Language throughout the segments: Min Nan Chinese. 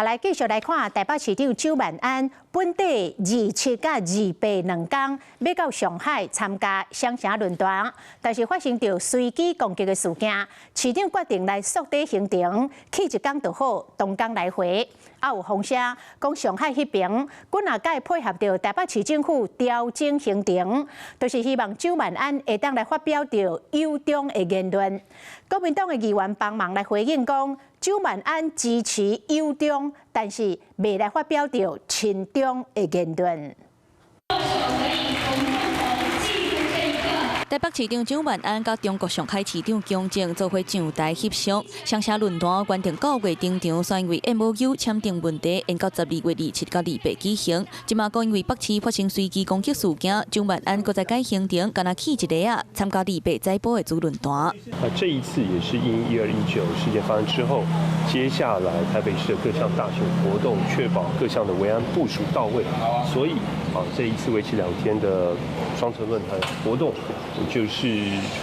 頭來繼續來看台北市長蔣萬安，本底27佮28兩工欲到上海參加雙城論壇，但是發生著隨機攻擊的事件，市長決定來縮短行程，去一工就好，當工來回。啊，有風聲講上海彼爿，幾若擺配合著台北市政府調整行程，就是希望蔣萬安會當來發表著友中的言論。國民黨的議員幫忙來回應講，蔣萬安支持友中，但是袂來發表著親中的言論。台北市長蔣萬安佮中國上海市長姜靖做伙上台翕相，雙城論壇原定9月登場，煞因為 MOU 簽訂問題，延到12月27到28舉行。這馬閣因為北市發生隨機攻擊事件，蔣萬安閣再改行程，干焦去一下仔參加28早晡的主論壇。那這一次也是因1219事件發生之後，接下來台北市的各項大型活動，確保各項的維安部署到位，所以啊，這一次為期2天的雙城論壇活動，就是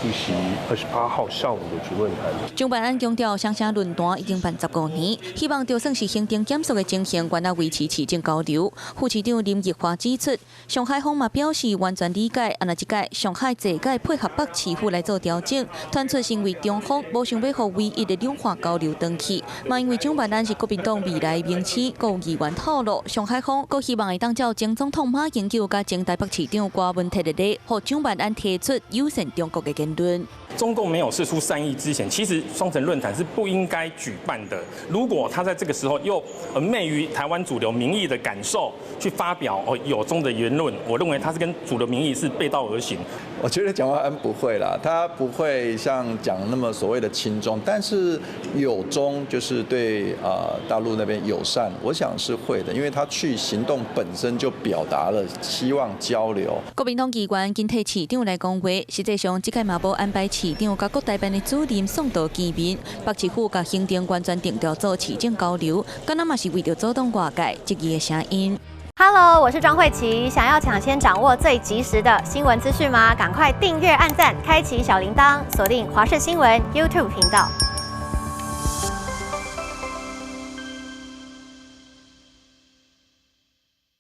出席28號上午的主論壇。蔣萬安強調，雙城論壇已經辦15年，希望就算是行程減速的情形，仍然維持市政交流。副市長林奕華指出，上海方嘛表示完全理解，啊若這擺上海濟擺配合北市府來做調整，傳出是因為中方無想欲予唯一的兩岸交流斷去，嘛因為蔣萬安是國民黨未來明星，閣有議員透露，上海方閣希望會當照前總統馬英九佮前台北市長郭文提的例，予蔣萬安提出友善中國的言論。中共沒有釋出善意之前，其實雙城論壇是不應該舉辦的。如果他在這個時候又昧於台灣主流民意的感受去發表哦友中的言論，我認為他是跟主流民意是背道而行。我覺得蔣萬安不會啦，他不會像講那麼所謂的親中，但是友中就是對啊大陸那邊友善，我想是會的，因為他去行動本身就表達了希望交流。國民黨議員緊替市長來講話，實際上這擺嘛無安排市長佮國台辦的主任宋道見面，北市府共行程完全定調做市政交流，敢若嘛是為著阻擋外界質疑的聲音。 Hello，我是莊慧琪，想要搶先掌握最及時的新聞資訊嗎？趕快訂閱、按讚、開啟小鈴鐺，鎖定華視新聞 YouTube 頻道。